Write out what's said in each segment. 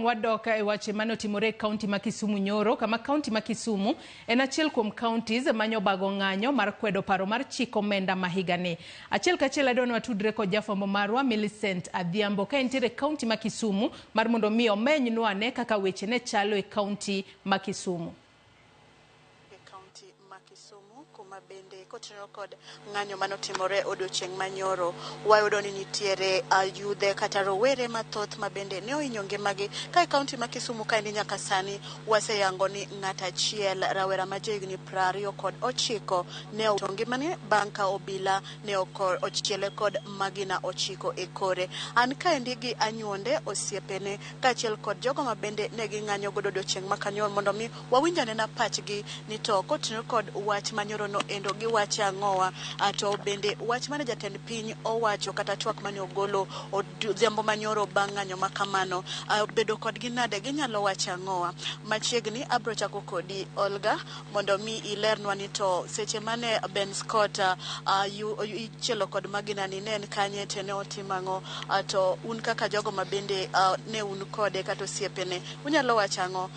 Wadok e weche mane otimore e kaunti ma Kisumu nyoro, kama kaunti ma Kisumu en achiel kuom counties manyobago ng'anyo mar kwedo paro mar chik omenda ma higani. Achiel kachiel adwa ni watudre kod jafwambo marwa Millicent Adhiambo ka entiere e kaunti ma Kisumu mar mondo mi omenynwa ane kaka weche ne chalo e kaunti ma Kisumu. E kaunti ma Kisumu kuma bende kotenore kod ng'anyo manotimore odiochieng' manyoro, wayudo ni nitiere yudhe kata rowere mathoth ma bende ne ohinyo ngimagi. Ka e kaunti ma Kisumu kaendi nyaka sani waseyango ni ng'at achiel, rawera ma jahigni 29, ne owito ngimane bang' ka obila ne ochiele kod magina 9 e kore. An kaendi gi anyuonde, osiepene kaachiel kod jogo ma bende ne ging'anyo godo odiochieng' ma kanyo mondo mi wawinj anena pachgi ni to kotenore kod wach manyoro no endo giwacho ang'owa, to bende wach mane jatend piny owacho kata twak mane ogolo odhiambo manyoro bang' ng'anyo ma kamano, bedo kodgi nade, ginyalo wacho ang'owa. Machiegni abro chako kodi, Olga, mondo mi ilernwa ni to seche mane Ben Scott ichielo kod magina ni ne en kanye to ne otimo ang'o, to un kaka jogo ma bende ne un kode kata osiepene unyalo wacho ang'o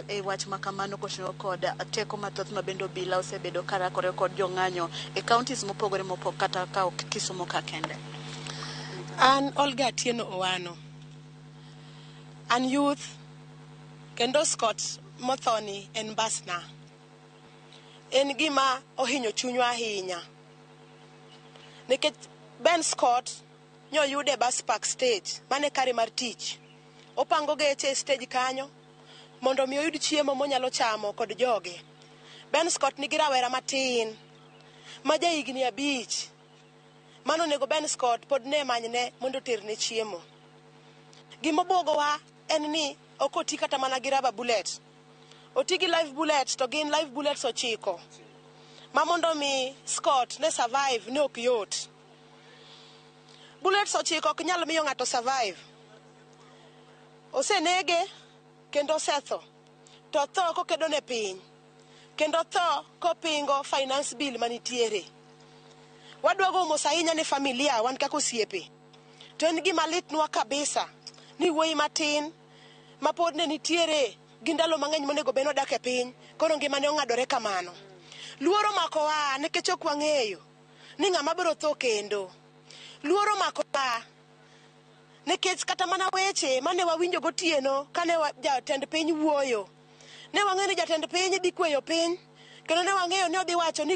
e wach ma kamano kotenore kod teko mathoth ma bende obila osebedo karakore kod jong'anyo e counties mopogore mopogore kata ka ok Kisumu ka kende? An Olga Atieno Owano. An youth kendo Scott mothoni en mbasna. En gima ohinyo chunywa ahinya. Nikech Ben Scott nyoyude e bus park stage, mane kare mar tich. Opango geche e stage kanyo mondo mi oyud chiemo monyalo chamo kod joge. Ben Scott nigi rawera matin ma jahigni 5 mano onego Ben Scott pod ne manyne mondo oterne chiemo. Gima obwogowa en ni ok oti kata mana gi rubber bullet. Oti gi live bullets, to gin live bullets 9. Ma mondo mi Scott ne survive ne ok yot. Bullets 9 ok nyal miyo ng'ato survive. Osenege kendo osetho. To tho kokedo ne piny. Kendo tho kopingo finance bill manitiere. Wadwa go mos ahinya ne familia wan kaka osiepe. To en gima litnwa kabisa ni wuoyi matin ma pod ne nitiere gi ndalo mang'eny monego bed ni odak e piny, koro ngimane ong'adore kamano. Luoro omakowa nikech ok wang'eyo ni ng'ama biro tho kendo. Luoro omakowa nikech kata mana weche mane wawinjo gotieno kane jatend piny wuoyo, ne wang'eyo ni jatend piny dhi kweyo piny, kendo ne wang'eyo ni odhi wacho ni